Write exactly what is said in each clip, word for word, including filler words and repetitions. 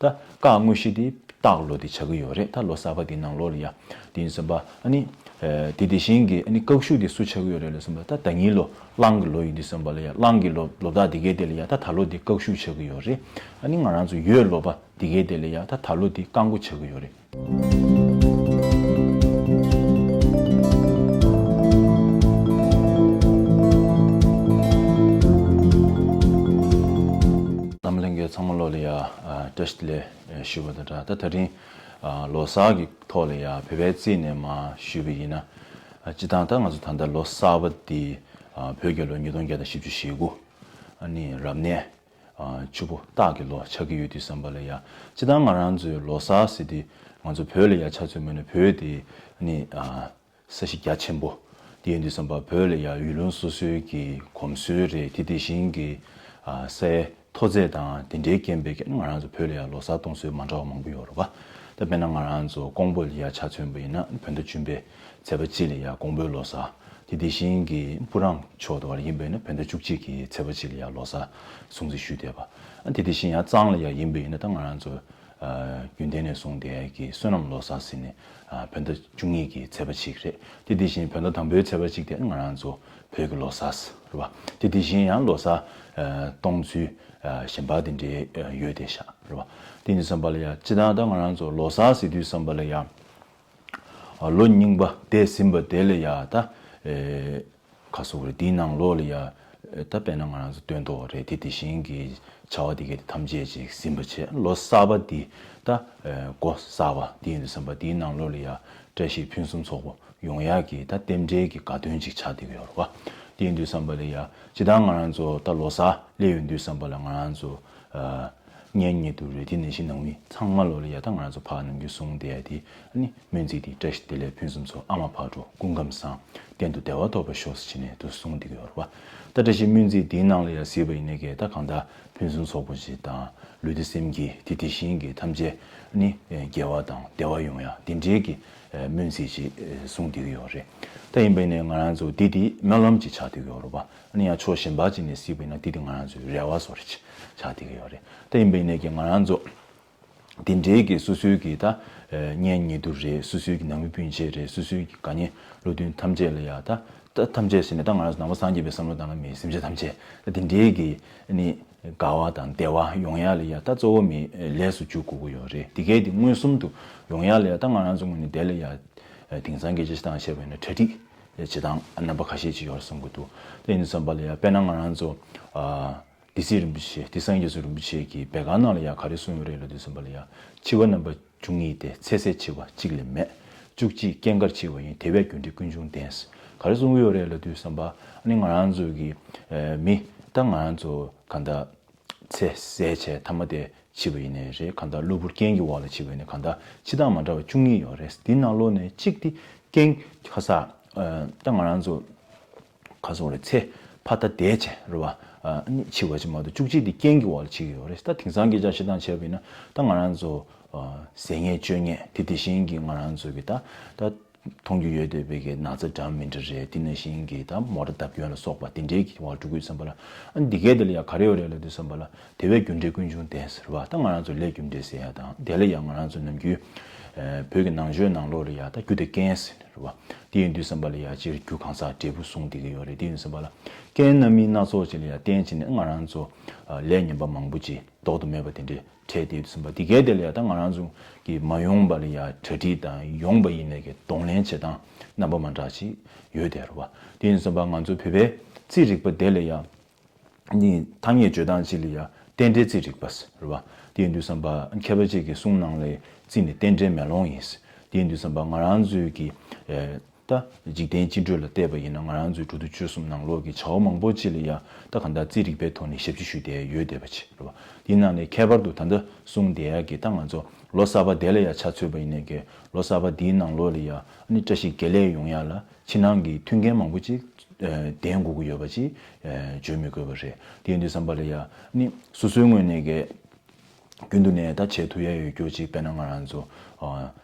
ད་སྐག་དངོས་གཞི་དེ་སྟག་ལོ་དེ་ཆགས་ཀྱི་ཡོད་རེད། ད་ལོ་གསར་པ་དེའི་ནང་ལོགས་ལ་ཡ་དེ་ཡིན་ཙམ་པ་ཨ་ནི་དེ་དེ་བཞིན་གྱི་ཨ་ནི་སྐག་ཤུག་དེ་སུ་ཆགས་ཀྱི་ཡོད་རེད་ལབ་ཙམ་པ། ད་ཟླ་ཉིན་ལོ་གླང་གི་ལོ་ཡིན་དུས་ཙམ་པ་ལ་ཡ་གླང་གི་ལོ་ལོ་རྟགས་དེ་གའི་དེ་ལ་ཡ་ད་ད་ལོ་དེ་སྐག་ཤུག་ཆགས་ཀྱི་ཡོད་རེད། ཨ་ནི་ང་རང་ཚོ་ཡོས་ལོ་པ་དེ་གའི་དེ་ལ་ཡ་ད་ད་ལོ་དེ་སྐག་མགོ་ཆགས་ཀྱི་ཡོད་རེད། རྣམ་པ་ལྷན་རྒྱས་ཚང་མ་ལོ་ལ་ཡ་བཀྲ་ཤིས་བདེ་ལེགས་ཞུ་བ་དང་སྦྲགས། ད་ད་རིང་ལོ་གསར་གྱི་ཐོག་ལ་ཡ་བོད་པའི་རྩིས་ནས་མར་ཞུས་པ་ཡིན་ན། སྤྱིར་བཏང་ད་ང་ཚོ་ད་ལྟ་ལོ་གསར་པ་འདི་བོད་རྒྱལ་ལོ་ཉིས་སྟོང་བརྒྱ་དང་བཞི་བཅུ་ཞེ་དགུ། ཨ་ནི་རབ་གནས་ཆུ་བོ་སྟག་གི་ལོ་ཆགས་ཀྱི་ཡོད་དུས་ཙམ་པ་ལ་ཡ། སྤྱིར་བཏང་ང་རང་ཚོའི་ལོ་གསར་ཟེར་དུས་ང་ཚོ་བོད་ལ་ཡ་ཆ་མཚོན་པ་ཡིན་ན་བོད་དེ་ཨ་ནི་ས་གཞི་རྒྱ་ཆེན་པོ་དེ་ཡིན་དུས་ཙམ་པ་བོད་ལ་ཡ་ཡུལ་ལུང་སོ་སོའི་གི་གོམས་སྲོལ་རེད། དེ་དེ་བཞིན་གྱི་སའི་མཐོ་ཚད་དང་དེ་འདྲའི་རྐྱེན་པས་ང་རང་ཚོ་བོད་ལ་ཡ་ལོ་གསར་གཏོང་སྲོལ་མ་འདྲ་བ་མང་པོ་ཡོད་རེད་པ། ད་དཔེར་ན་ང་རང་ཚོ་ཀོང་པོ་ལ་ཡ་ཆ་མཚོན་པ་ཡིན་ན་བོད་ཟླ་བཅུ་པའི་ཚེས་པ་གཅིག་ལ་ཡ་ཀོང་པོའི་ལོ་གསར། དེ་དེ་བཞིན་གྱི་སྤུ་རངས་ཕྱོགས་དུ་བར་ཡིན་པ་ཡིན་ན་བོད་ཟླ་བཅུ་གཅིག་གི་ཚེས་པ་གཅིག་ལ་ཡ་ལོ་གསར་སྲུང་བརྩི་ཞུས་བསྡད་པ། དེ་དེ་བཞིན་ཡ་གཙང་ལ་ཡ་ཡིན་པ་ཡིན་ན་ད་ང་རང་ཚོ་རྒྱུན་ལྡན་ནས་བཟུང་བསྡད་ཀྱི་བསོད་ནམས་ལོ་གསར་ཟེར་ནས་བོད་ཟླ་བཅུ་གཉིས་ཀྱི་ཚེས་པ་གཅིག་རེད། དེ་དེ་བཞིན་བོད་ཟླ་དང་པོའི་ཚེས་པ་གཅིག་དེ་ང་རང་ཚོ་བོད་ཀྱི་ལོ་གསར་རེད་པ། དེ་དེ་བཞིན་ཡང་ལོ་གསར་གཏོང་ཚུལ་གཞན་པ་དེ་འདྲའི་ཡོད་དེ་ཤག་རེད་པ། དེ་ཡིན་དུས་ཙམ་པ་ལ་ཡ་སྤྱིར་བཏང་ད་ང་རང་ཚོ་ལོ་གསར་ཟེར་དུས་ཙམ་པ་ལ་ཡ་ལོ་རྙིང་པ་འདས་ཟིན་པ་དེ་ལ་ཡ་ད་ཁ་སོག་རེད། དེའི་ནང་ལོགས་ལ་ཡ་ད་དཔེར་ན་ང་རང་ཚོ་སྟོན་ཐོག་རེད། དེ་དེ་བཞིན་གྱི་བྱ་བ་དེ་གས་དེ་ཐམས་ཅད་ཅིག་ཟིན་པ་བྱས། ལོ་གསར་པ་འདི་ད་སྒོ་གསར་པ་འདི་ཡིན་དུས་ཙམ་པ་འདིའི་ནང་ལོགས་ལ་ཡ་བཀྲ་ཤིས་ཕུན་སུམ་ཚོགས་པོ་ཡོང་ཡག་གི་ད་རྟེན་འབྲེལ་གྱི་དགའ་སྟོན་ཅིག་ཆགས་བསྡད་ཀྱི་ཡོད་རེད་པ། དེ་ཡིན་དུས་ཙམ་པ་ལ་ཡ་སྤྱིར་བཏང་ང་རང་ཚོ་ད་ལོ་གསར་སླེབས་ཡོང་དུས་ཙམ་པ་ལ་ང་རང་ཚོ་ཨ་གཉེན་ཉེ་དུ་རེད། དེ་ནང་བཞིན་ནང་མི་ཚང་མ་ལོ་ལ་ཡ་ད་ང་རང་ཚོ་ཕར་ནམ་རྒྱུན་གསུང་བསྡད་ཡ་དེ་ཨ་ནི་སྨོན་ཚིག་དེ་བཀྲ་ཤིས་བདེ་ལེགས་ཕུན་སུམ་ཚོགས། ཨ་མ་བག་དྲོ་སྐུ་ཁམས་བཟང་། གཏན་དུ་བདེ་བ་ཐོབ་པར་ཤོག་ཟེར་བྱས་ནས་དུ་གསུང་བསྡད་ཀྱི་ཡོད་རེད་པ། ད་བཀྲ་ཤིས་སྨོན་ཚིག་དེའི་ནང་ལ་ཡ་གཟིགས་པ་ཡིན་ནའི་གི་ད་གང་ལྟར་ཕུན་སུམ་ཚོགས་པོ་ཞིག་དང་ལུས་བདེ་སེམས་སྐྱིད་དེ་དེ་བཞིན་གྱི་ཐམས་ཅད་ནི་དགེ་བ་དང་བདེ་བ་ཡོང་ཡ་དེ་འདྲའི་གི་སྨོན་ཚིག་ཅིག་གསུང་བསྡད་ཀྱི་ཡོད་རེད། ད་ཡིན་པ་ཡིན་ནའི་ང་རང་ཚོ་འདི་དེ་སྨོན་ལམ་ཅིག་ཆགས་བསྡད་ཀྱི་ཡོད་རེད་པ། ཨ་ནི་ཡང་ཕྱོགས་གཞན་པ་ཅིག་ནས་གཟིགས་པ་ཡིན་ན་འདི་དེ་ང་རང་ཚོའི་རེ་བ་བཟོ་འདྲ་ཅིག་ཆགས་བསྡད་ཀྱི་ཡོད་རེད། ད་ཡིན་པ་ཡིན་ནའི་གི་ང་རང་ཚོ་དེ་འདྲའི་གི་སོ་སོའི་གི་ད་གཉེན་ཉེ་དུ་རེད། སོ་སོའི་གི་ནང་མི་སྤུན་མཆེད་རེད། སོ་སོའི་གི་དགའ་ཉེ་བློ་མཐུན་ཐམས་ཅད་ལ་ཡ་ད་ད་ཐམས་ཅད་ཟེར་ནས་ད་ང་རང་ཚོ་ནང་པ་སངས་རྒྱས་པའི་བསམ་བློ་བཏང་ན་མེད། སེམས་ཅན་ཐམས་ཅད་ད་དེ་འདྲའི་གི་ནི་དགའ་བ་དང་བདེ་བ་ཡོང་ཡ་ལ་ཡ་ད་གཙོ་བོ་མི་ལས་སུ་འཇུག་དགོས་ཀྱི་ཡོད་རེད། དེ་གས་དེ་མངོན་སུམ་དུ་ཡོང་ཡ་ལ་ཡ་ད་ང་རང་ཚོ་ངོས་ནས་དེ་ལ་ཡ་དེང་སང་སྐད་ཆ་ཞིག་བཏང་བཤད་པ་ཡིན་ན་གྲ་སྒྲིག་བྱེད་སྟངས་རྣམ་པ་ཁ་ཤས་ཅིག་ཡོད་རེད་བསམ་གྱི་འདུག་དེ་ཡིན་དུས་ཙམ་པ་ལ་ཡ་དཔེར་ན་ང་རང་ཚོ་ཨ། སྡེ་སྲིད་རིན་པོ་ཆེ་དེ་སངས་རྒྱས་སུ་རིན་པོ་ཆེ་གིས་བེ་ག་ནང་ལ་ཡ་ག་རེ་གསུངས་ཡོད་རེད་ལབ་དུས་ཙམ་པ་ལ་ཡ། འཆི་བ་རྣམ་པ་བཅུ་གཉིས་ཏེ། ཚེ་ཟད་འཆི་བ་གཅིག་ལས་མེད། བཅུ་གཅིག་སྐྱེ་འགར་འཆི་བ་ཡིན། དེ་བས་རྒྱུ་འབྲས་ཀུན་འབྱུང་ལྡན། ག་རེ་གསུང་གི་ཡོད་རེད་ལབ་དུས་ཙམ་པ་ཨ་ནི་ང་རང་ཚོ་གི་མི་ད་ང་རང་ཚོ་ག་འདྲ་ཚེ་ཟད་བྱས་ཐ་མ་དེ་འཆི་བ་ཡིན་ནའི་རེད། གང་ལྟར་གློ་བུར་རྐྱེན་གྱི་འོག་ལ་འཆི་བ་ཡིན་ནའི་གང་ལྟར་འཆི་སྟངས་མ་འདྲ་བ་བཅུ་གཉིས་ཡོད་རེད། འདི་ནང་ལོགས་ནས་གཅིག་དེ་རྐྱེན་ཁ་ས་ད་ང་རང་ཚོ་ག་སོག་རེད། ཚེ་ཕ་ད་འདས་བྱས་རེད་བ། ཨ་ནི་འཆི་བ་ཅིག་མ་གཏོགས་བཅུ་གཅིག་དེ་རྐྱེན་གྱི་འོག་ལ་འཆི་གི་ཡོད་རེད། ད་དེང་སང་སྐད་ཆ་བཤད་སྟངས་བྱས་པ་ཡིན་ན་ད་ང་རང་ཚོ་ཟས་ངན་སྤྱོད་ངན་དེ་དེ་བཞིན་གྱི་ང་རང་ཚོ་གི་ད་ད། མཐོང་རྒྱུ་ཡོད་བསྡད་པའི་གི་ན་ཚ་འདྲ་མི་འདྲ་རེད། དེ་ནང་བཞིན་གྱི་ད་མོ་ཊ་བརྡབ་སྐྱོན་ལ་སོགས་པ་དེ་འདྲའི་གི་བར་འགྲོ་དུས་ཙམ་པ་ལ་ཨ་འདི་གའི་དེ་ལ་ཡ་ག་རེ་ཡོད་རེད་ལབ་དུས་ཙམ་པ་ལ་དེ་བས་རྒྱུ་འབྲས་ཀུན་འབྱུང་ལྡན་ཟེར་བ། ད་ང་རང་ཚོ་ལས་རྒྱུ་འབྲས་ཟེར་ཡ་དང་དེ་ལ་ཡ་ང་རང་ཚོ་ནམ་རྒྱུན་བོད་ཀྱི་ནང་ཆོས་ནང་ལོགས་ལ་ཡ་ད་རྒྱུ་དེ་རྐྱེན་ཟེར་བ། དེ་ཡིན་དུས་ཙམ་པ་ལ་ཡ་སྤྱིར་རྒྱུ་གང་ཟག་འབྲས་བུ་གསུངས་བསྡད་ཀྱི་ཡོད་རེད། དེ་ཡིན་ཙམ་པ་ལ་རྐྱེན་སྣ་མིན་སྣ་ཚོགས་ཅིག་ལ་ཡ་བརྟེན་བྱས་ནས་ང་རང་ཚོ་ལས་ངན་པ་མང་པོ་ཅིག་ལྡོག་ཏུ་མེད་པ་དེ་འདྲའི་འཕྲད་དེ་ཟིན་པ་དེ་གའི་དེ་ལ་ཡ་ད་ང་རང་ཚོ་གི་མ་ཡོང་པ་ལ་ཡ་གྲ་སྒྲིག་དང་ཡོང་པ་ཡིན་ནའི་གི་གདོང་ལེན་བྱེད་སྟངས་རྣམ་པ་མ་འདྲ་ཞིག་ཡོད་དེ་རེད་བ། དེ་ཡིན་ཙམ་པ་ང་ཚོ་བོད་པའི་རྩིས་རིག་པ་དེ་ལ་ཡ་ནི་ཐ་སྙད་བརྗོད་སྟངས་གཅིག་ལ་ཡ་རྟེན་འབྲེལ་རྩིས་རིག་པ་རེད་བ། དེ་ཡིན་དུས་ཙམ་པ་མཁས་པ་གཅིག་གི་གསུང་ནང་ལ་རྩིས་ནི་རྟེན་འབྲེལ་མེ་ལོང་ཡིན། དེ་ཡིན་དུས་ཙམ་པ་ང་རང་ཚོའི་གི་ད་འཇིག་རྟེན་སྤྱི་འགྲོས་ལ་བལྟས་པ་ཡིན་ན་ང་རང་ཚོའི་འགྲོ་འདུག་སྤྱོད་གསུམ་ནང་ལོགས་ཀྱི་བྱ་བ་མང་པོ་ཅིག་ལ་ཡ་ད་གང་ལྟར་རྩིས་རིག་པའི་ཐོག་ནས་ཞབས་ཕྱི་ཞུས་བསྡད་ཡོད་བསྡད་པ་ཅིག་རེད་བ། དེའི་ནང་ནས་ཁྱད་པར་དུ་ད་ལྟ་གསུང་བསྡད་ཡ་གི་ད་ང་ཚོ་ལོ་གསར་པ་དེ་ལ་ཡ་ཆ་མཚོན་པ་ཡིན་ནའི་གི་ལོ་གསར་པ་འདིའི་ནང་ལོགས་ལ་ཡ་ཨ་ནི་བཀྲ་ཤིས་དགེ་ལེགས་ཡོང་ཡ་ལ་ཕྱི་ནང་གི་མཐུན་རྐྱེན་མང་པོ་ཅིག་ལྡན་དགོས་ཀྱི་ཡོད་པ་ཅིག་བརྗོད་མི་དགོས་པ་རེད། དེ་ཡིན་དུས་ཙམ་པ་ལ་ཡ་ཨ་ནི་སོ་སོའི་ངོས་ནས་གི་རྒྱུན་དུ་ནས་ད་བྱེད་ཐུབ་ཡ་ཡོད་རྒྱུ་ཅིག་དཔེར་ན་ང་རང་ཚོ་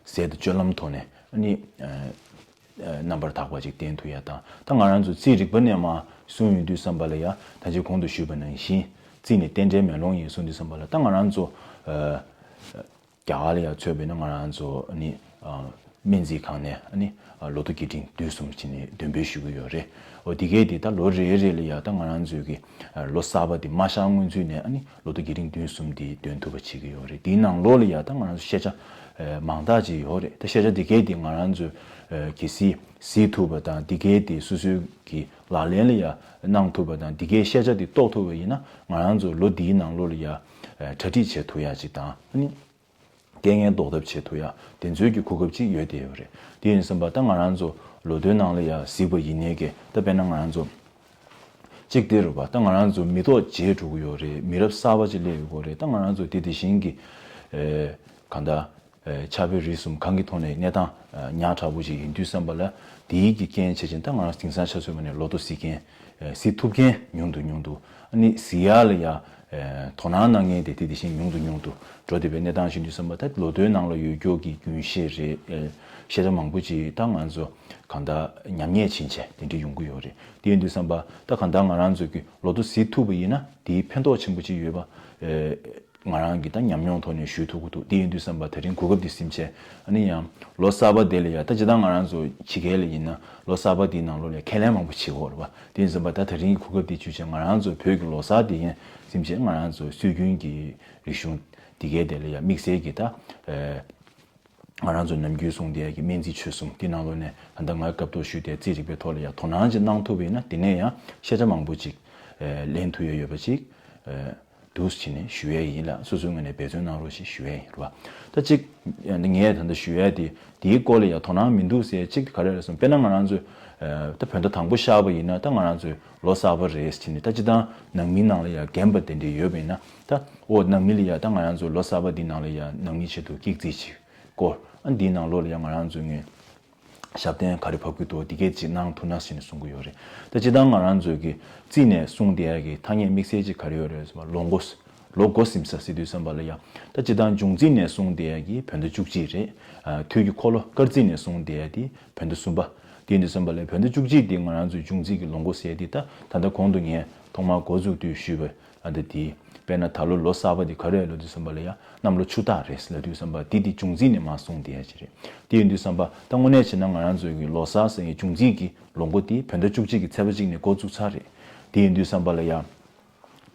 ཟས་དང་སྤྱོད་ལམ་ཐོག་ནས་ཨ་ནི། རྣམ་པར་དག་པ་ཅིག་བསྟན་ཐུབ་ཡ་དང་། ད་ང་རང་ཚོ་རྩིས་རིག་པ་ནས་མར་གསུངས་ཡོང་དུས་ཙམ་པ་ལ་ཡ་ད་ཅི་གོང་དུ་ཞུས་པ་ནང་བཞིན་རྩིས་ནི་རྟེན་འབྲེལ་མེ་ལོང་ཡིན་གསུངས་དུས་ཙམ་པ་ལ་ད་ང་རང་ཚོ་ཨ་ རྒྱ་གར་ལ་ཡང་མཚོན་པ་ཡིན་ན་ང་རང་ཚོ་ཨ་ནི་ཨ་སྨན་རྩིས་ཁང་ནས་ཨ་ནི་ཨ་ལོ་ཐོ་དགེ་ཕྲེང་བདུན་གསུམ་བྱས་ནས་འདོན་སྤེལ་ཞུ་གི་ཡོད་རེད། འོ་དེ་གས་དེ་ད་ལོ་རེ་རེ་ལ་ཡང་ད་ང་རང་ཚོའི་གི་ཨ་ལོ་གསར་པ་དེ་མ་ཤར་སྔོན་ཚུད་ནས་ཨ་ནི་ལོ་ཐོ་དགེ་ཕྲེང་བདུན་གསུམ་དེ་འདོན་ཐུབ་པ་བྱེད་ཀྱི་ཡོད་རེད། དེའི་ནང་ལོགས་ལ་ཡང་ད་ང་རང་ཚོ་ཤེས་བྱ་ཨ་མང་དག་ཅིག་ཡོད་རེད། ད་ཤེས་བྱ་དེ་གས་དེ་ང་རང་ཚོ་ཨ་གལ་སྲིད་གཟིགས་ཐུབ་པ་དང་དེ་གས་དེ་སོ་སོའི་གི་ལག་ལེན་ལ་ཡང་གནང་ཐུབ་པ་དང་དེ་གས་ཤེས་བྱ་དེ་རྟོགས་ཐུབ་པ་ཡིན་ན་ང་རང་ཚོ་ལོ་འདིའི་ནང་ལོགས་ལ་ཡང་ཨ་གྲ་སྒྲིག་བྱེད་ཐུབ་ཡ་ཅིག་དང་ཨ་ནི། རྐྱེན་ངན་ཟློག་ཐབས་བྱེད་ཐུབ་ཡ་དེ་ཚོའི་གི་གོ་སྐབས་ཅིག་ཡོད་བསྡད་ཡོད་རེད། དེ་ཡིན་ཙམ་པ་ད་ང་རང་ཚོ་ལོ་ཐོའི་ནང་ལ་ཡ་གཟིགས་པ་ཡིན་ནའི་གི་ད་དཔེར་ན་ང་རང་ཚོ་གཅིག་དེ་རེད་པ། ད་ང་རང་ཚོ་མི་ཐོག་བརྗེ་འགྲོ་གི་ཡོད་རེད། མི་རབས་གསར་པ་ཅིག་སླེབས་ཡོད་གི་རེད། ད་ང་རང་ཚོ་དེ་དེ་བཞིན་གི་ཨེ་གང་ལྟར་ཨེ་ཕྱག་དཔེ་རིས་གསུམ་གང་གི་ཐོག་ནས་གནས་སྟངས་ཨེ་ཉག་ཕྲ་པོ་ཅིག་ཡིན་དུས་ཙམ་པ་ལ་དེའི་གི་རྐྱེན་བྱེད་ཅིང་ད་ང་རང་དེང་སང་ཆ་མཚོན་པ་ནས་ལོ་ཐོ་གཟིགས་མཁན། ཨེ་གཟིགས་ཐུབ་མཁན་ཉུང་དུ་ཉུང་དུ། ཨ་ནི་གཟིགས་ཡག་ལ་ཡ་ཨེ་དོ་སྣང་གནང་མཁན་དེ་དེ་དེ་བཞིན་ཉུང་དུ་ཉུང་དུ་འགྲོ་བསྡད་པའི་གནས་སྟངས་ཤིག་འདུག་བསམ་པ། ད་ལོ་ཐོའི་ནང་ལ་ཡོད་རྒྱུ་གི་རྒྱུན་ཤེས་རེད། ཨེ་ཤེས་བྱ་མང་པོ་ཅིག་ད་ང་ཚོ་གང་ལྟར་ཉམས་ཉེས་ཕྱིན་ཆད་དེ་འདྲ་ཡོང་གི་ཡོད་རེད། དེ་ཡིན་དུས་བསམ་པ་ད་གང་ལྟར་ང་རང་ཚོ་གི་ལོ་ཐོ་གཟིགས་ཐུབ་པ་ཡིན་ན་དེའི་ཕན་ཐོགས་ཆེན་པོ་ཅིག་ཡོད་པ་ཨེ་ང་རང་གིས་ད་ཉམས་མྱོང་ཐོག་ནས་ཞུ་ཐུབ་ཀྱི་འདུག་དེ་ཡིན་དུས་ཙམ་པ་དེ་རིང་གོ་སྐབས་འདི་ཟིན་བྱས་ཨ་ནི་ཡང་ལོ་གསར་པ་དེ་ལ་ཡ་ད་སྤྱིར་བཏང་ང་རང་ཚོ་ཕྱི་རྒྱལ་ལ་ཡིན་ན་ལོ་གསར་པ་དེའི་ནང་ལོགས་ལ་ཡ་ཁས་ལེན་མང་པོ་བྱེད་ཀྱི་ཡོད་རེད་པ། དེ་ཡིན་ཙམ་པ་ད་དེ་རིང་གི་གོ་སྐབས་འདི་བརྒྱུད་བྱས་ང་རང་ཚོ་བོད་ཀྱི་ལོ་གསར་དེ་ཡིན་ཟིན་བྱས་ང་རང་ཚོ་སྲོལ་རྒྱུན་གྱི་རིག་གཞུང་འདི་གའི་དེ་ལ་ཡ་དམིགས་བསལ་གྱི་ད་ཨེ་ང་རང་ཚོ་ནམ་རྒྱུན་གསུང་བསྡད་ཡ་གི་སྨན་རྩིས་ཆོས་གསུམ་དེ་ནང་ལོགས་ནས་ད་ལྟ་ང་སྐབས་ཐོག་ཞུས་ཏེ་རྩིས་རིག་པའི་ཐོག་ལ་ཡ་དོ་སྣང་ཅིག་གནང་ཐུབ་པ་ཡིན་ན་དེ་ནས་ཡང་ཤེས་བྱ་མང་པོ་ཅིག་ཨེ་ལེན་ཐུབ་ཡ་ཡོད་པ་ཅིག་ཨེ་འདུག་བྱས་ནས་ཞུ་ཡས་ཡིན་ལ། སོ་སོའི་ངོས་ནས་འབད་བརྩོན་གནང་རོགས་ཞེས་ཞུ་ཡས་ཡིན་རེད་བ། ད་གཅིག་ངས་ད་ལྟ་ཞུ་ཡས་དེ་དེའི་སྐོར་ལ་ཡང་དོ་སྣང་མི་འདུག་ཟེར་གཅིག་དེ་ག་རེ་རེད་སོང་། དཔེར་ན་ང་རང་ཚོས་ད་བོད་ཟླ་དང་པོ་ཤར་བ་ཡིན་ན་ད་ང་རང་ཚོའི་ལོ་གསར་པ་རེད་ཟེར་ནས། ད་སྤྱིར་བཏང་ནང་མིའི་ནང་ལ་ཡང་རྒན་པ་དེ་འདྲས་ཡོད་པ་ཡིན་ན་ད་ཨོ་ནང་མི་ལ་ཡང་ད་ང་རང་ཚོའི་ལོ་གསར་པ་འདི་ནང་ལ་ཡང་ནང་མིའི་ཆེད་དུ་སྐྱག་རྫུན་ཅིག་སྐོར་ཨ་འདིའི་ནང་ལོགས་ལ་ཡང་ང་རང་ཚོའི་ངོས། ཞབས་བརྟན་ག་རེ་ཕབ་ཀྱི་འདུག་འདི་གས་ཅིག་གནང་ཐུབ་ན་ཟེར་ནས་གསུང་གི་ཡོད་རེད། ད་སྤྱིར་བཏང་ང་རང་ཚོའི་གི་རྩིས་ནས་གསུངས་བསྡད་ཡ་གི་ཐ་སྙད་དམིགས་བསལ་ཅིག་ག་རེ་ཡོད་རེད་ཟེར་བ་ལོ་འགོ། ལོ་འགོ་ཟིན་ས་ཟེར་དུས་ཙམ་པ་ལ་ཡ། ད་སྤྱིར་བཏང་འབྱུང་རྩིས་ནས་གསུངས་བསྡད་ཡ་གི་བོད་ཟླ་བཅུ་གཅིག་རེད། ཨ་དུས་ཀྱི་འཁོར་ལོ་སྐར་རྩིས་ནས་གསུངས་བསྡད་ཡ་དེ་བོད་ཟླ་གསུམ་པ། དེ་ཡིན་དུས་ཙམ་པ་ལ་བོད་ཟླ་བཅུ་གཅིག་དེ་ང་རང་ཚོའི་འབྱུང་རྩིས་ཀྱི་ལོ་འགོ་ཟེར་ཡ་དེ་ད་ད་ལྟ་གོང་དུ་ངས་ཐོག་མར་འགོ་འཛུགས་དུས་ཞུས་པ། ཨ་འདི་དེ། དཔེར་ན་ད་ལོ་ལོ་གསར་པ་འདི་ག་རེ་ལབ་དུས་ཙམ་པ་ལ་ཡ་གནམ་ལོ་ཆུ་སྟག་རེད་ལབ་དུས་ཙམ་པ་འདི་འདི་འབྱུང་རྩིས་ནས་མར་གསུངས་བསྡད་ཡ་ཅིག་རེད། དེ་ཡིན་དུས་ཙམ་པ་ད་དངོས་གནས་བྱས་ན་ང་རང་ཚོའི་གི་ལོ་གསར་ཟེར་ཡའི་འབྱུང་རྩིས་ཀྱི་ལོ་འགོ་དེ་བོད་ཟླ་བཅུ་གཅིག་གི་ཚེས་པ་གཅིག་ནས་འགོ་བཙུགས་ཚར་རེད། དེ་ཡིན་དུས་ཙམ་པ་ལ་ཡ།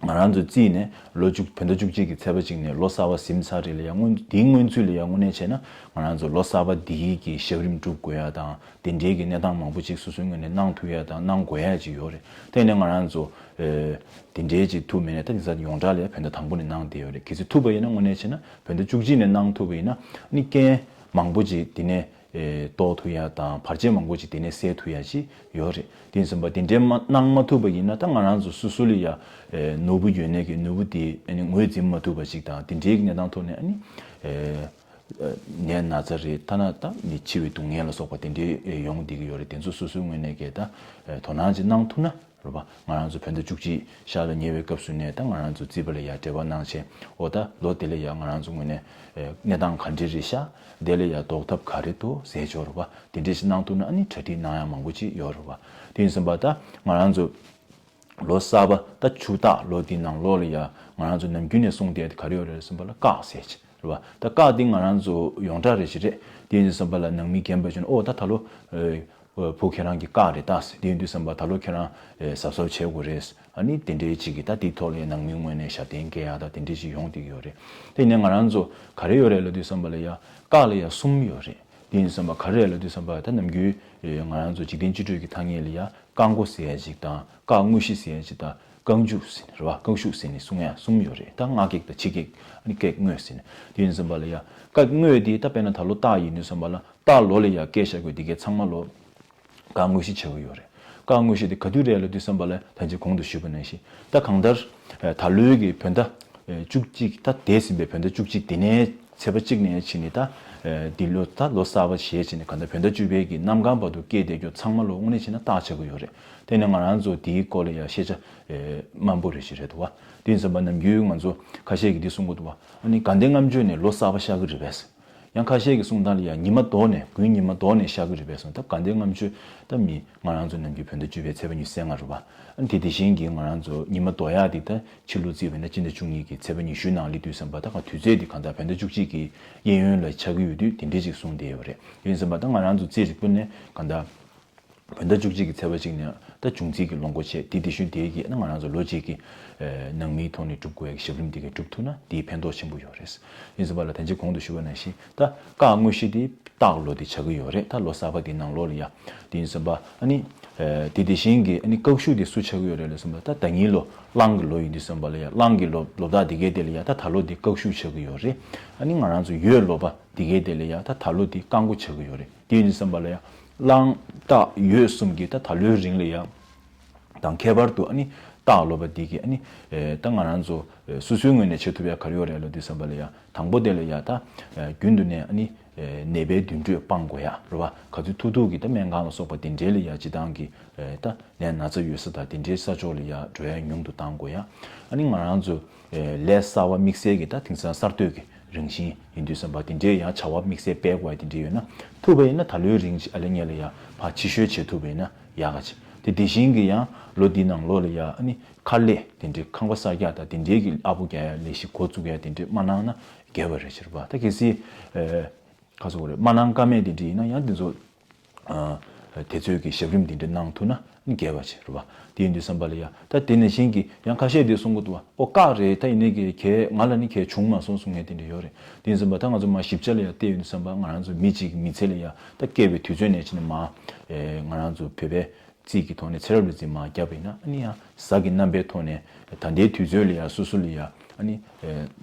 ང་རང་ཚོའི་རྩིས་ནས་ལོ་བཅུ་བོད་ཟླ་བཅུ་གཅིག་གི་ཚེས་པ་གཅིག་ནས་ལོ་གསར་པ་ཟིན་ཚར་རེད་ལ་ཡ། སྔོན་དེའི་སྔོན་ཚུད་ལ་ཡ་དངོས་གནས་བྱས་ན་ང་རང་ཚོ་ལོ་གསར་པ་འདིའི་གི་ཞབས་རིམ་སྒྲུབ་དགོས་ཡ་དང་དེ་འདྲའི་གི་གནས་སྟངས་མང་པོ་ཅིག་སོ་སོའི་ངོས་ནས་གནང་ཐུབ་ཡ་དང་གནང་དགོས་ཡ་ཅིག་ཡོད་རེད། དེ་ནས་ང་རང་ཚོ། ཨེ། དེ་འདྲའི་ཅིག་ཐུབ་མེད་ནས་ད་དེང་སང་ཡོངས་གྲགས་ལ་བོད་ཟླ་དང་པོ་ནས་གནང་བསྡད་ཡོད་རེད། གལ་སྲིད་ཐུབ་པ་ཡིན་ན་དངོས་གནས་བྱས་ན་བོད་ཟླ་བཅུ་གཅིག་ནས་གནང་ཐུབ་པ་ཡིན་ན་ནི་རྐྱེན་མང་པོ་ཅིག་དེ་ནས་ཨེ་ཟློག་ཐུབ་ཡ་དང་བར་ཆད་མང་པོ་ཅིག་དེ་ནས་སེལ་ཐུབ་ཡ་ཅིག་ཡོད་རེད། དེ་ཡིན་ཙམ་པ་དེ་འདྲའི་མ་གནང་མ་ཐུབ་པ་ཡིན་ན་ད་ང་རང་ཚོ་སོ་སོ་ལ་ཡ་ཨེ་ནོར་བུ་ཡོད་ནས་ཀྱི་ནོར་བུ་དེ་ཨ་ནི་ངོས་འཛིན་མ་ཐུབ་པ་ཅིག་དང་དེ་འདྲའི་གི་གནས་སྟངས་ཐོག་ནས་ཨ་ནི་ཨེ་ནད་ན་ཚ་རེད། ཐ་ན་ད་ནི་འཆི་བའི་སྡུག་བསྔལ་ལ་སོགས་པ་དེ་འདྲའི་ཡོང་བསྡད་ཀྱི་ཡོད་རེད། དེ་ཚོ་སོ་སོའི་ངོས་ནས་ཀྱི་ད་དོ་སྣང་ཅིག་གནང་ཐུབ་ན་རེད་པ། ང་རང་ཚོ་བོད་ཟླ་བཅུ་གཅིག་ཤར་ལ་ཉེ་བའི་སྐབས་སུ་ནས་ད་ང་རང་ཚོ་རྩིས་པ་ལ་ཡ་འབྲེལ་བ་གནང་བྱས་ཨོ་ད་ལོ་དེ་ལ་ཡ་ང་རང་ཚོ་ངོས་ནས་གནས་སྟངས་ག་འདྲ་རེད་ཤག་དེ་ལ་ཡ་ཟློག་ཐབས་ག་རེ་འདུག་ཟེར་ཆོག་རེད་པ། དེ་འདྲ་ཞིག་གནང་ཐུབ་ན་ཨ་ནི་གྲ་སྒྲིག་གནང་ཡ་མང་པོ་ཅིག་ཡོད་རེད་པ། དེ་ཡིན་ཙམ་པ་ད་ང་རང་ཚོ། ལོ་གསར་པ་ད་ཆུ་སྟག་ལོ་འདི་ནང་ལོགས་ལ་ཡ་ང་རང་ཚོ་ནམ་རྒྱུན་ནས་གསུང་བསྡད་དེ་ག་རེ་ཡོད་རེད་ཟེར་བ་ལ་སྐག་ཟེར་གྱི་རེད་བ། ད་སྐག་འདི་ང་རང་ཚོ་ཡོངས་གྲགས་རེད་ཞིག་རེད། དེ་ཡིན་ཙམ་པ་ལ་ནང་མི་རྒན་པ་ཅིག་ནས་ཨོ་ད་ད་ལོ་ཨེ་བུ་ཁྱེད་རང་གི་སྐག་རེད་ད་ཟེར། དེ་ཡིན་དུས་ཙམ་པ་ད་ལོ་ཁྱེད་རང་ཨེ་གཟབ་གཟབ་བྱེད་དགོས་རེད། ཨ་ནི་དེ་འདྲའི་ཅིག་གི་ད་དེའི་ཐོག་ལ་ཡ་ནང་མིའི་ངོས་ནས་ཞབས་བརྟན་སྐྱེ་ཡག་ད་དེ་འདྲའི་ཅིག་ཡོང་བསྡད་ཀྱི་ཡོད་རེད། དེ་ཡིན་ནའི་ང་རང་ཚོ་ག་རེ་ཡོད་རེད་ལབ་དུས་ཙམ་པ་ལ་ཡ་སྐག་ལ་ཡ་གསུམ་ཡོད་རེད། དེ་ཡིན་ཙམ་པ་ག་རེ་རེད་ལབ་དུས་ཙམ་པ་ད་ནམ་རྒྱུན་ཨེ་ང་རང་ཚོ་འཇིག་རྟེན་སྤྱི་འགྲོས་ཀྱི་ཐ་སྙད་ལ་ཡ། སྐག་མགོ་ཟེར་ཡ་ཅིག་དང་སྐག་དངོས་གཞི་ཟེར་ཡ་ཅིག་དང་རྐང་མཇུག་ཟེར་ནས་རེད་བ། རྐང་ཤུག་ཟེར་ནས་གསུང་ཡ་གསུམ་ཡོད་རེད། ད་སྔ་གེགས་དང་ཕྱི་གེགས་ཨ་ནི་གེགས་དངོས་ཟེར་ནས། དེ་ཡིན་ཙམ་པ་ལ་ཡ་སྐག་དངོས་དེ་ད་དཔེར་ན་ད་ལོ་སྟག་ཡིན་དུས་ཙམ་པ་ལ་སྟག་ལོ་ལ་ཡ་སྐད་བཤད་དགོས་དེ་གས་ཚང་མ་ལོ་སྐག་དངོས་གཞི་བྱེད་དགོས་ཡོད་རེད། སྐག་དངོས་གཞི་དེ་ག་དུས་རེད་ལབ་དུས་ཙམ་པ་ལ་ད་ཅི་གོང་དུ་ཞུས་པ་ནང་བཞིན་ད་གང་ལྟར་ད་ལོའི་གི་བོད་ཟླ་བཅུ་གཅིག་ད་འདས་ཟིན་པའི་བོད་ཟླ་བཅུ་གཅིག་དེ་ནས་ཚེས་པ་གཅིག་ནས་ཕྱིན་ནས་ད། ཨེ་འདི་ལོ་ད་ལོ་གསར་པ་ཞེས་བྱས་ནས་གང་ལྟར་བོད་ཟླ་བཅུ་པའི་གི་གནམ་གང་བར་དུ་སྐྱེས་བསྡད་རྒྱུ་ཚང་མ་ལོ་དངོས་གནས་བྱས་ན་སྟག་ཆགས་ཀྱི་ཡོད་རེད། དེ་ནས་ང་རང་ཚོ་དེའི་སྐོར་ལ་ཡང་ཤེས་བྱ་ཨེ་དམའ་པོ་རེ་ཞིག་རེད་འདུག་བ། དེ་ཡིན་ཙམ་པ་ནམ་རྒྱུན་ང་ཚོ་ཁ་ཤས་ཀྱིས་འདི་གསུང་གི་འདུག་བ། ཨ་ནི་དགའ་ལྡན་ལྔ་མཆོད་ནས་ལོ་གསར་པ་ཤར་གི་རེད་པས། ཡང་ཁ་ཤས་ཀྱི་གསུང་སྟངས་ལ་ཡང་ཉི་མ་ལྡོག་ནས་དགུན་ཉི་མ་ལྡོག་ནས་ཤར་གྱི་རེད་པས་སོང་། ད་དགའ་ལྡན་ལྔ་མཆོད་ད་མི་ང་རང་ཚོ་ནམ་རྒྱུན་བོད་ཟླ་བཅུ་པའི་ཚེས་པ་ཉི་ཤུ་རྩ་ལྔ་རེད་པ། ཨ་ནི་དེ་དེ་བཞིན་གྱི་ང་རང་ཚོ་ཉི་མ་ལྡོག་ཡག་དེ་ད་ཕྱི་ལོ་བརྩིས་པས་ན་སྤྱི་ཟླ་བཅུ་གཉིས་ཀྱི་ཚེས་པ་ཉི་ཤུའི་ནང་སླེབས་དུས་ཙམ་པ་ད་ག་དུས་ཚོད་དེ་གང་ལྟར་བོད་ཟླ་བཅུ་གཅིག་གི་གཡས་གཡོན་ལ་ཆགས་ཀྱི་ཡོད་དུས་དེ་འདྲས་ཅིག་གསུངས་བསྡད་ཡོད་རེད། དེ་ཡིན་ཙམ་པ་ད་ང་རང་ཚོ་རྩིས་རིག་པ་ནས་གང་ལྟར་བོད་ཟླ་བཅུ་གཅིག་གི་ཚེས་པ་གཅིག་ནས་ད་འབྱུང་རྩིས་ཀྱི་ལོ་འགོ་བྱས། དེ་དེ་བཞིན་དེའི་གི་ན་ང་རང་ཚོ་ལོ་གཅིག་གི་ནང་མིའི་ཐོག་ནས་སྒྲུབ་དགོས་ཡག་ཞབས་རིམ་དེ་གས་སྒྲུབ་ཐུབ་ན་དེའི་ཕན་ཐོགས་ཆེན་པོ་ཡོད་རེད། ཡིན་ཙམ་པ་ལ་ད་ཅི་གོང་དུ་ཞུས་པ་ནང་བཞིན་ད་སྐག་དངོས་གཞི་དེ་སྟག་ལོ་དེ་ཆགས་ཀྱི་ཡོད་རེད། ད་ལོ་གསར་པ་དེའི་ནང་ལོགས་ལ་ཡ་དེ་ཡིན་ཙམ་པ་ཨ་ནི་དེ་དེ་བཞིན་གྱི་ཨ་ནི་སྐག་ཤུག་དེ་སུ་ཆགས་ཀྱི་ཡོད་རེད་ལབ་ཙམ་པ་ད་ཟླ་ཉིན་ལོ་གླང་གི་ལོ་ཡིན་དུས་ཙམ་པ་ལ་ཡ་གླང་གི་ལོ་ལོ་རྟགས་དེ་གས་དེ་ལ་ཡ་ད་ད་ལོ་དེ་སྐག་ཤུག་ཆགས་ཀྱི་ཡོད་རེད། ཨ་ནི་ང་རང་ཚོ་ཡོས་ལོ་པ་དེ་གས་དེ་ལ་ཡ་ད་ད་ལོ་དེ་སྐག་མགོ་ཆགས་ཀྱི་ཡོད་རེད། དེ་ཡིན་དུས་ཙམ་པ་ལ་ཡ་གླང་སྟག་ཡོས་གསུམ་གྱི་ད་ད་ལོའི་རིང་ལ་ཡ་དང་ཁྱད་པར་དུ་ཨ་ནི་སྟག་ལོ་པ་འདི་གི་ཨ་ནི་ད་ང་རང་ཚོ་སོ་སོའི་ངོས་ནས་བྱེད་ཐུབ་ཡ་ག་རེ་ཡོད་རེད་ལབ་དུས་ཙམ་པ་ལ་ཡ་དང་པོ་དེ་ལ་ཡ་ད་རྒྱུན་དུ་ནས་ཨ་ནི་ནད་པའི་འདུན་འགྲོས་སྤང་དགོས་ཡ་རེད་བ། ག་ཚོད་ཐུབ་ཐུབ་ཀྱི་ད་སྨན་ཁང་ལ་སོགས་པ་དེ་འདྲའི་ལ་ཡ་སྤྱི་བཏང་གི་ད་ནད་ན་ཚ་ཡོད་ས་དང་དེ་འདྲའི་ས་ཕྱོགས་ལ་ཡ་འགྲོ་ཡ་ཉུང་དུ་བཏང་དགོས་ཡ། ཨ་ནི་ང་རང་ཚོ་ལས་གསར་བ་དམིགས་བསལ་གྱི་ད་དེང་སང་གསར་གཏོད་ཀྱི་རང་བཞིན་ཡིན་དུས་ཙམ་པ་དེ་འདྲའི་ཡང་བྱ་བ་དམིགས་བསལ་སྤེལ་དགོས་ཡ་དེ་འདྲའི་ཡོད་ན་ཐུབ་པ་ཡིན་ན་ད་ལོའི་རིང་ཨ་ལེ་ཉེ་ལ་ཡ་ཕར་ཕྱི་བཤོལ་བྱེད་ཐུབ་པ་ཡིན་ན་ཡག་ག་ཆེ། དེ་དེ་བཞིན་གྱི་ཡང་ལོ་འདིའི་ནང་ལོགས་ལ་ཡ་ཨ་ནི་མཁར་ལས་དེ་འདྲའི་ཁང་པ་གསར་རྒྱག་དང་དེ་འདྲའི་གི་ཨ་ཕོ་རྒྱག་ཡ་ལས་གཞི་འགོ་བཙུགས་ཡ་དེ་འདྲའི་མ་གནང་ན་དགེ་བ་རེད་ཟེར་བ། ད་གལ་སྲིད་ཁ་སོ་རེད་མ་གནང་ཀ་མེད་དེ་འདྲ་ཡིན་ན་ཡང་དེ་ཚོ་དེ་ཚོའི་གི་ཞབས་རིམ་དེ་འདྲ་གནང་ཐུབ་ན་དགེ་བ་ཆེ་རེད་བ། དེ་ཡིན་དུས་ཙམ་པ་ལ་ཡ་ད་དེ་ནང་བཞིན་གྱི་ཡང་ཁ་ཤས་དེ་གསུང་གི་འདུག་བ། ཨོ་སྐག་རེད་ད་ཡིན་ནའི་གི་གལ་ང་ལ་ནི་གལ་བྱུང་མ་སོང་གསུང་མཁན་དེ་འདྲ་ཡོད་རེད། དེ་ཡིན་ཙམ་པ་ད་ང་ཚོ་མ་ཞིབ་ཆ་ལ་ཡ་བལྟས་ཡོང་དུས་ཙམ་པ་ང་རང་ཚོ་མི་གཅིག་གི་མི་ཚེ་ལ་ཡ་ད་སྐྱེ་བའི་དུས་ཚོད་ནས་ཕྱིན་ནས་མ་ང་རང་ཚོ་བོད་པའི་རྩིས་ཀྱི་ཐོག་ནས་ཚེ་རབས་ལ་རྩིས་མ་བརྒྱབ་པ་ཡིན་ན་ཨ་ནི་ཡང་གཟའ་གི་རྣམ་པའི་ཐོག་ནས་ད་ལྟའི་དུས་ཚོད་ལ་ཡང་སོ་སོ་ལ་ཡང་ཨ་ནི་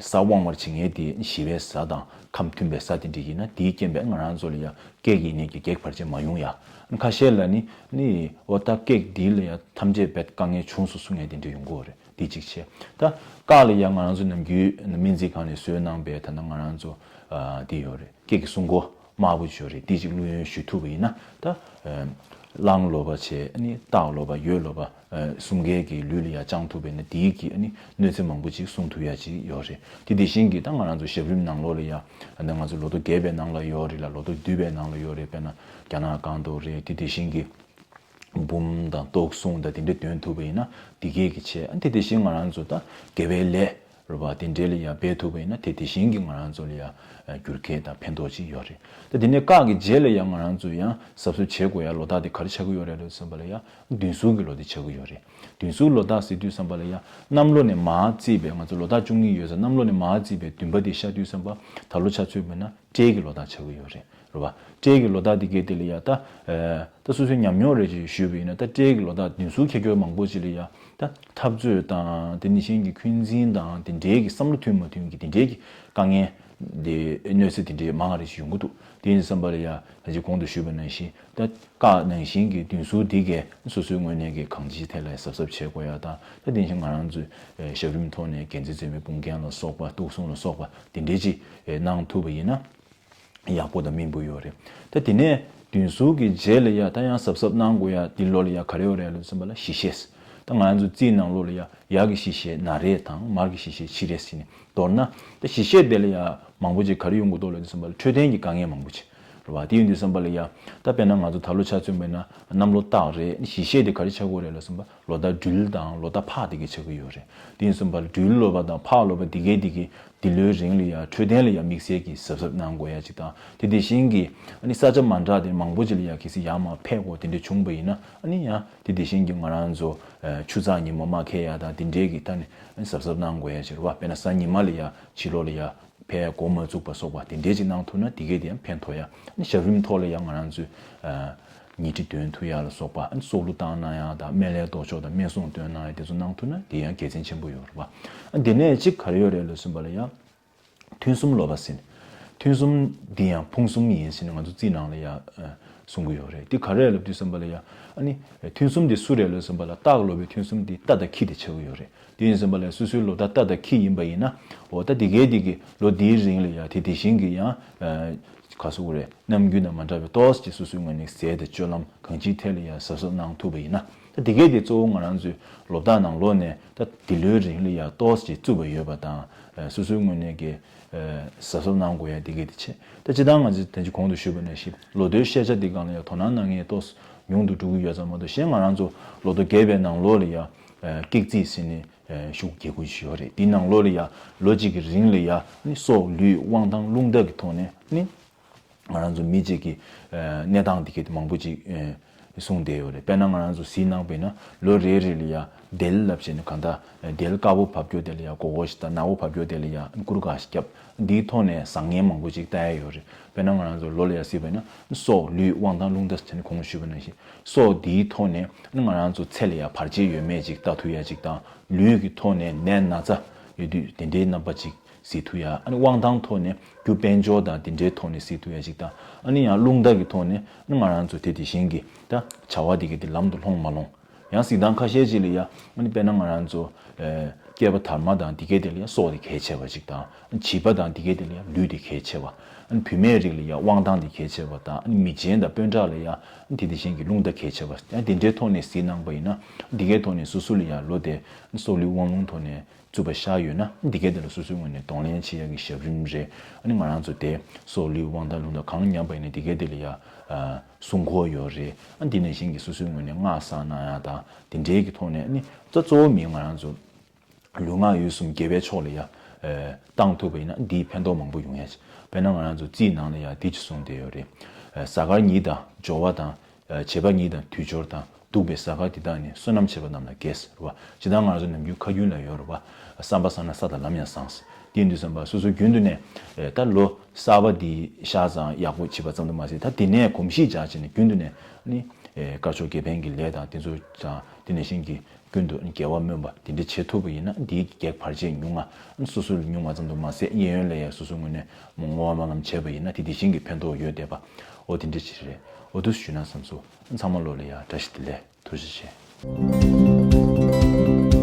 གཟའ་དབང་བར་བྱེད་མཁན་དེ་ཞི་བའི་གཟའ་དང་ཁམས་མཐུན་པའི་གཟའ་དེ་འདྲ་ཡིན་ན་དེའི་རྐྱེན་པས་ང་རང་ཚོ་ལ་ཡང་སྐེག་ཡིན་ནའི་གི་གེགས་བར་ཆད་མ་ཡོང་ཡ། ཁ་ཤས་ལ་ནི་ནི་འོ་ད་སྐེག་འདི་ལ་ཡང་ཐམས་ཅད་པའི་དཀའ་ངལ་བྱུང་སོང་གསུང་མཁན་དེ་འདྲ་ཡོང་གི་ཡོད་རེད། དེ་གཅིག་བྱས་ད་སྐག་ལ་ཡང་ང་རང་ཚོ་ནམ་རྒྱུན་སྨན་རྩིས་ཁང་ནས་བཟོས་གནང་པའི་ད་ནང་ང་རང་ཚོ་དེ་ཡོད་རེད། སྐེག་གི་སྲུང་འཁོར་དམར་པོ་ཅིག་ཡོད་རེད། དེ་ཅིག་བླུ་ཡོན་ཞུ་ཐུབ་པ་ཡིན་ན་ད་གླང་ལོ་པ་བྱས་ནི་སྟག་ལོ་པ་ཡོས་ལོ་པ་གསུམ་ཀའི་གི་ལུས་ལ་ཡ་བཅང་ཐུབ་པ་ཡིན་ན་དེའི་གི་ནི་གནོད་འཚེ་མང་པོ་ཅིག་སྲུང་ཐུབ་ཡ་ཅིག་ཡོད་རེད། དེ་དེ་བཞིན་གྱི་ད་ང་རང་ཚོ་ཞབས་རིམ་ནང་ལོགས་ལ་ཡ་ད་ང་ཚོ་ལོ་ཐོ་བརྒྱད་པའི་ནང་ལ་ཡོད་རེད་ལ་ལོ་ཐོ་བདུན་པའི་ནང་ལ་ཡོད་རེད། དཔེར་ན་རྒྱ་ནག་རྐང་ཐོག་རེད། དེ་དེ་བཞིན་གྱི་འབུམ་དང་ཏོག་གསུམ་དང་དེ་འདྲ་འདོན་ཐུབ་པ་ཡིན་ན་དེ་གས་ཀྱི་ཆེད། ཨ་དེ་དེ་བཞིན་ང་རང་ཚོ་ད་དགེ་བའི་ལས་རེད་པ། དེ་འདྲའི་ལ་ཡང་འབད་ཐུབ་པ་ཡིན་ན་དེ་དེ་བཞིན་གྱི་ང་རང་ཚོ་ལ་ཡང་འགྱུར་ཁྱད་དང་ཕན་ཐོགས་ཅིག་ཡོད་རེད། ད་དེ་ནས་སྐག་གི་རྗེས་ལ་ཡང་ང་རང་ཚོ་ཡང་གཟབ་གཟབ་བྱེད་དགོས་ཡ་ལོ་རྟགས་དེ་ག་རེ་ཆགས་ཀྱི་ཡོད་རེད་ལབ་བསམ་པ་ལ་ཡང་བདུན་ཟུར་གྱི་ལོ་དེ་ཆགས་ཀྱི་ཡོད་རེད། བདུན་ཟུར་ལོ་རྟགས་ཟེར་དུས་བསམ་པ་ལ་ཡང་གནམ་ལོ་ནས་མར་བརྩིས་པའི་ང་ཚོ་ལོ་རྟགས་བཅུ་གཉིས་ཡོད་ས་གནམ་ལོ་ནས་མར་བརྩིས་པའི་བདུན་པ་དེ་ཤར་དུས་བསམ་པ་ད་ལོ་ཆ་མཚོན་པ་ན་སྤྲེལ་གྱི་ལོ་རྟགས་ཆགས་ཀྱི་ཡོད་རེད། རེད་བ། སྤྲེལ་གྱི་ལོ་རྟགས་འདི་གའི་དེ་ལ་ཡ་ད། ད་སོ་སོའི་ཉམས་མྱོང་རེ་ཅིག་ཞུས་པ་ཡིན་ན་ད་སྤྲེལ་གྱི་ལོ་རྟགས་བདུན་ཟུར་ཁྱད་ཆོས་མང་པོ་ཅིག་ལ་ཡ་ད་འཐབ་རྩོད་དང་དེ་ནི་གཞན་གྱི་འཁོན་འཛིན་དང་དེ་འདྲའི་གི་བསམ་བློ་མཐུན་མ་མཐུན་གྱི་དེ་འདྲའི་གི་དཀའ་ངལ་དེ་གནོད་འཚེ་དེ་འདྲའི་མང་རེ་ཞིག་ཡོང་གི་འདུག་དེ་ཡིན་བསམ་པ་ལ་ཡ་ད་ཅི་གོང་དུ་ཞུས་པ་ནང་བཞིན་ད་སྐག་ནང་བཞིན་གྱི་བདུན་ཟུར་འདི་གས་སོ་སོའི་ངོས་ནས་གི་གང་ཅིའི་ཐད་ལ་གཟབ་གཟབ་བྱེད་དགོས་ཡ་དང་ད་དེ་བཞིན་ང་རང་ཚོའི་ཞབས་རིམ་ཐོག་ནས་རྒྱལ་མཚན་རྩེ་མོའི་དཔུང་རྒྱན་ལ་སོགས་པ་ཏོག་གསུམ་ལ་སོགས་པ་དེ་འདྲའི་ཅིག་གནང་ཐུབ་པ་ཡིན་ན། ཡག་པོ་དང་སྨིན་པོ་ཡོད་རེད། ད་དེ་ནས་བདུན་ཟུར་གྱི་རྗེས་ལ་ཡ་ད་ཡང་གཟབ་གཟབ་གནང་དགོས་ཡ་འདི་ལོ་ལ་ཡ་ག་རེ་ཡོད་རེད་ལབ་ཟིན་པ་ལ་བཞི་བཤད། ད་ང་ཚོ་རྩིས་ནང་ལོགས་ལ་ཡ་ཡར་གྱི་བཞི་བཤད་ན་རེ་དང་མར་གྱི་བཞི་བཤད་ཕྱི་རེ་ཟེར་ནས་མདོར་ན་ད་བཞི་བཤད་དེ་ལ་ཡ་མང་པོ་ཅིག་ག་རེ་ཡོང་གི་འདུག་ལབ་ཟིན་པ་ལ་འཕྲོད་བསྟེན་གྱི་དཀའ་ངལ་མང་པོ་ཅིག་རེད་བ། དེ་ཡིན་དུས་ཙམ་པ་ལ་ཡ་ད་དཔེར་ན་ང་ཚོ་ད་ལོ་ཆ་མཚོན་པ་ཡིན་ན་གནམ་ལོ་སྟག་རེད། བཞི་བཤད་དེ་ག་རེ་ཆགས་ཀྱི་ཡོད་རེད་ལབ་ཟིན་པ། ལོ་ཟླ་སྦྲུལ་དང་ལོ་ཟླ་ཕག་དེ་གའི་ཆགས་ཀྱི་ཡོད་རེད། དེ་ཡིན་ཙམ་པ་ལ་སྦྲུལ་ལོ་པ་དང་ཕག་ལོ་པ་དེ་གའི་དེ་གའི་འདི་ལོའི་རིང་ལ་ཡང་འཕྲོད་བསྟེན་ལ་ཡང་དམིགས་བསལ་གྱི་གཟབ་གཟབ་གནང་དགོས་ཡ་གཅིག་དང་དེ་དེ་བཞིན་གྱི་ཨ་ནི་ས་ཆ་མ་འདྲ་དེ་མང་པོ་ཅིག་ལ་ཡང་གལ་སྲིད་ཡར་མར་ཕེབས་དགོས་དེ་འདྲ་བྱུང་པ་ཡིན་ན་ཨ་ནི་ཡང་དེ་དེ་བཞིན་གྱི་ང་རང་ཚོ་ཆུ་ཚགས་ཉི་མ་མ་ཁེལ་ཡ་དང་དེ་འདྲའི་གི་ཐད་ནས་ཨ་ནི་གཟབ་གཟབ་གནང་དགོས་ཡ་ཅིག་རེད་བ། དཔེར་ན་གཟའ་ཉི་མ་ལ་ཡང་ཕྱི་ལོགས་ལ་ཡང་ཕའི་འགོ་མ་བཙུགས་པ་སོགས་པ་དེ་འདྲས་ཅིག་གནང་ཐུབ་ན་དེ་གས་དེ་ཡང་ཕན་ཐོགས་ཡ། ཨ་ནི་ཞབས་རིམ་ཐོག་ལ་ཡང་ང་རང་ཚོས་ཨ་ཉལ་ཁྲི་འདོན་ཐུབ་ཡ་ལ་སོགས་པ་ཨ་ནི་སྲོག་བླུ་བཏང་གནང་ཡ་དང་སྨན་བླའི་ལྡོག་ཕྱོགས་དང་སྨན་སྲུང་འདོན་གནང་ཡ་དེ་ཚོ་གནང་ཐུབ་ན་དེ་ཡང་དགེ་མཚན་ཆེན་པོ་ཡོད་རེད་པ། ཨ་དེ་ནས་གཅིག་ག་རེ་ཡོད་རེད་ལབ་ཟིན་པ་ལ་ཡང་ཐུན་གསུམ་ལོ་པ་ཟེར་ནས་ཐུན་གསུམ་འདི་ཡང་ཕུང་གསུམ་ཡིན་ཟེར་ནས་ང་ཚོ་རྩིས་ནང་ལ་ཡང་གསུང་གི་ཡོད་རེད། དེ་ག་རེ་ལབ་དུས་ཙམ་པ་ལ་ཡང་ཨ་ནི་ཐུན་གསུམ་དེ་སུ་རེད་ལབ་ཟིན་པ་ལ་སྟག་ལོ་པའི་ཐུན་གསུམ་དེ་རྟ་དང་ཁྱི་དེ་ཆགས་ཀྱི་ཡོད་རེད། དེ་ཡིན་ཙམ་པ་ལ་སོ་སོའི་ལོ་ཟླ་རྟ་དང་ཁྱི་ཡིན་པ་ཡིན་ན་འོ་ད་དེ་གའི་དེ་གི་ལོ་དེའི་རིང་ལ་ཡང་དེ་དེ་བཞིན་གྱི་ཡང་ག་སུ་རེད་ནམ་རྒྱུན་དང་མ་འདྲ་བའི་ཏོག་ཙམ་སོ་སོའི་ངོས་ནས་ཟས་དང་སྤྱོད་ལམ་གང་ཅིའི་ཐད་ལ་ཡང་གཟབ་གཟབ་གནང་ཐུབ་པ་ཡིན་ན་ད་དེ་གའི་དེ་གཙོ་བོ་ང་རང་ཚོའི་ལོ་ཟླ་ནང་ལོགས་ནས་ད་དེ་ལོའི་རིང་ལ་ཡང་ཏོག་ཙམ་རྩུབ་པ་ཡོད་པ་དང་སོ་སོའི་ངོས་ནས་ཀྱི་ གཟབ་གཟབ་གནང་དགོས་ཡ་དེ་གས་དེ་བྱས། ད་སྤྱིར་བཏང་ང་ཚོས་ད་ཅི་གོང་དུ་ཞུས་པ་ནང་བཞིན་ལོ་ཐོའི་ཤེས་བྱ་འདི་སྒང་ལ་ཡ་དོ་སྣང་གནང་མཁན་ཏོག་ཙམ་ཉུང་དུ་འགྲོ་གི་ཡོད་ཙང་མ་གཏོགས། གཞན་ང་རང་ཚོ་ལོ་ཐོ་རྒས་པའི་ནང་ལོགས་ལ་ཡ་ཀེག་རྩིས་ཟེར་ནས་ཤུགས་རྒྱག་གི་ཡོད་རེད། དེའི་ནང་ལོགས་ལ་ཡ་ལོ་གཅིག་གི་རིང་ལ་ཡ་ནི་སྲོག་ལུས་དབང་ཐང་རླུང་རྟ་གི་ཐོག་ནས་ནི། ང་རང་ཚོ་མི་གཅིག་གི་གནས་སྟངས་དེ་གའི་མང་པོ་ཅིག་གསུངས་བསྡད་ཡོད་རེད། དཔེར་ན་ང་རང་ཚོ་གཟིགས་གནང་བ་ཡིན་ན་ལོ་རེ་རེ་ལ་ཡ་དལ་ལབ་བྱས་ནས་གང་ལྟར་དལ་དཀར་པོ་བབས་ཀྱོག་དེ་ལ་ཡ་སྒོར་སྒོར་ཞིག་དང་ནག་པོ་བབས་ཀྱོག་དེ་ལ་ཡ་སྐུར་འགག་ཞིག་བརྒྱབ། འདིའི་ཐོག་ནས་བཟང་ངན་མང་པོ་ཅིག་ལྟ་ཡ་ཡོད་རེད། དཔེར་ན་ང་རང་ཚོ་ལོ་ལ་ཡ་གཟིགས་པ་ཡིན་ན་སྲོག་ལུས་དབང་ཐང་རླུང་རྟ་བྱས་ནས་གོང་ཞུས་པ་ནང་བཞིན་སྲོག་འདིའི་ཐོག་ནས་ང་རང་ཚོ་ཚེ་ལ་ཡ་བར་ཆད་ཡོད་མེད་ཅིག་ལྟ་ཐུབ་ཡ་ཅིག་དང་། ལུས་ཀྱི་ཐོག་ནས་ནད་ན་ཚ་ཡོད་དུས་དེ་འདྲའི་རྣམ་པ་ཅིག་གཟིགས་ཐུབ་ཡ། ཨ་ནི་དབང་ཐང་ཐོག་ནས་རྒྱུ་དཔལ་འབྱོར་དང་དེ་འདྲའི་ཐོག་ནས་གཟིགས་ཐུབ་ཡ་ཞིག་དང་། ཨ་ནི་ཡང་རླུང་རྟ་གི་ཐོག་ནས་ཨ་ནི་ང་རང་ཚོ་དེ་དེ་བཞིན་གྱི་ད་བྱ་བ་དེ་གའི་དེ་ལམ་དུ་ལྷོང་མ་ལྷོང་། ཡང་གཟིགས་སྟངས་ཁ་ཤས་ཅིག་ལ་ཡ་ཨ་ནི་དཔེར་ན་ང་རང་ཚོ་ཨེ་སྐྱེས་པ་དར་མ་དང་དེ་གའི་དེ་ལ་ཡ་སྲོག་དེ་གལ་ཆེ་བ་ཞིག་དང་། བྱིས་པ་དང་དེ་གའི་དེ་ལ་ཡ་ལུས་དེ་གལ་ཆེ་བ། ཨ་ནི་བུད་མེད་རིགས་ལ་ཡ་དབང་ཐང་དེ་གལ་ཆེ་བ་དང་། ཨ་ནི་མི་ཆེན་དང་དཔོན་དྲག་ལ་ཡ་ཨ་ནི་དེ་དེ་བཞིན་གྱི་རླུང་རྟ་གལ་ཆེ་བ། ཡང་དེ་འདྲའི་ཐོག་ནས་གཟིགས་གནང་བ་ཡིན་ན་དེ་གའི་ཐོག་ནས་སོ་སོ་ལ་ཡ་ལོ་དེ་སྲོག་ལུས་དབང་རླུང་ཐོག་ནས་རྩུབ་པ་ཤར་ཡོད་ན་འདི་གའི་དེ་ལ་སོ་སོའི་ངོས་ནས་གདོང་ལེན་བྱེད་ཡག་གི་ཞབས་རིམ་རེད། ཨ་ནི་ང་རང་ཚོ་དེ་སྲོག་ལུས་དབང་ཐང་རླུང་རྟ་གང་ཉམས་པ་ཡིན་ན་འདི་གའི་དེ་ལ་ཡ་ཨ་སྲུང་འཁོར་ཡོད་རེད། ཨ་འདི་ནང་བཞིན་གྱི་སོ་སོའི་ངོས་ནས་སྔགས་བསགས་གནང་ཡག་དང་དེ་འདྲའི་གི་ཐོག་ནས། ཨ་ནི་ད་གཙོ་བོ་མི་ང་རང་ཚོ་ལུས་ངག་ཡིད་གསུམ་དགེ་བའི་ཕྱོགས་ལ་ཡ་ཨ་བཏང་ཐུབ་པ་ཡིན་ན་འདིའི་ཕན་ཐོགས་མང་པོ་ཡོང་ཡ་ཅིག་དཔེར་ན་ང་རང་ཚོ་རྩིས་ནང་ལ་ཡ་འདི་ཅིག་གསུངས་བསྡད་ཡོད་རེད། ཨ་གཟའ་སྐར་ཉི་དང་སྦྱོར་བ་དང་། བྱེད་པ་ཉིད་དང་དུས་སྦྱོར་དང་། གདུག་པའི་གཟའ་སྐར་འདི་དག་ནི། བསོད་ནམས་བྱེད་པ་རྣམས་ལ་དགེ་ཟེར་བ། ཇི་ལྟར་ང་ཚོ་ནམ་རྒྱུན་ཁ་རྒྱུན་ལ་ཡོད་རེད་བ། བསམ་པ་བཟང་ན་ས་དང་ལམ་ཡང་བཟང་ཟེར། དེ་ཡིན་དུས་ཙམ་པ་སོ་སོ་རྒྱུན་དུ་ནས་ད་ལོ་གསར་པ་འདི་ཤར་ཙང་ཡག་པོ་བྱེད་པ་ཙམ་དུ་མ་ཟད། ད་དེ་ནས་གོམས་གཤིས་འཇགས་བྱས་ནས་རྒྱུན་དུ་ནས་ནི་དཀར་ཕྱོགས་དགེ་ཕན་གྱི་ལས་དང་དེ་ཚོ་དང་དེ་ནང་བཞིན་གྱི་རྒྱུན་དུ་དགེ་བ་སྨོན་པ་དེ་འདྲ་བྱེད་ཐུབ་པ་ཡིན་ན་འདིའི་གེགས་བར་ཆད་ཉུང་ང་། སོ་སོ་ལ་ཉུང་བ་ཙམ་དུ་མ་ཟད་གཡས་གཡོན་ལ་ཡང་སོ་སོའི་ངོས་ནས་མོ་བསྔོ་བ་སྨོན་ལམ་བྱས་པ་ཡིན་ན་དེ་དེ་བཞིན་གྱི་ཕན་ཐོགས་ཡོད་བསྡད་པ། འོ་དེ་འདྲ་ཞིག་རེད། འོ་འདུག་ཞུས་ན་བསམ་སོང་། ཚང་མ་ལོ་ལ་ཡ་བཀྲ་ཤིས་བདེ་ལེགས། ཐུགས་རྗེ་ཆེ།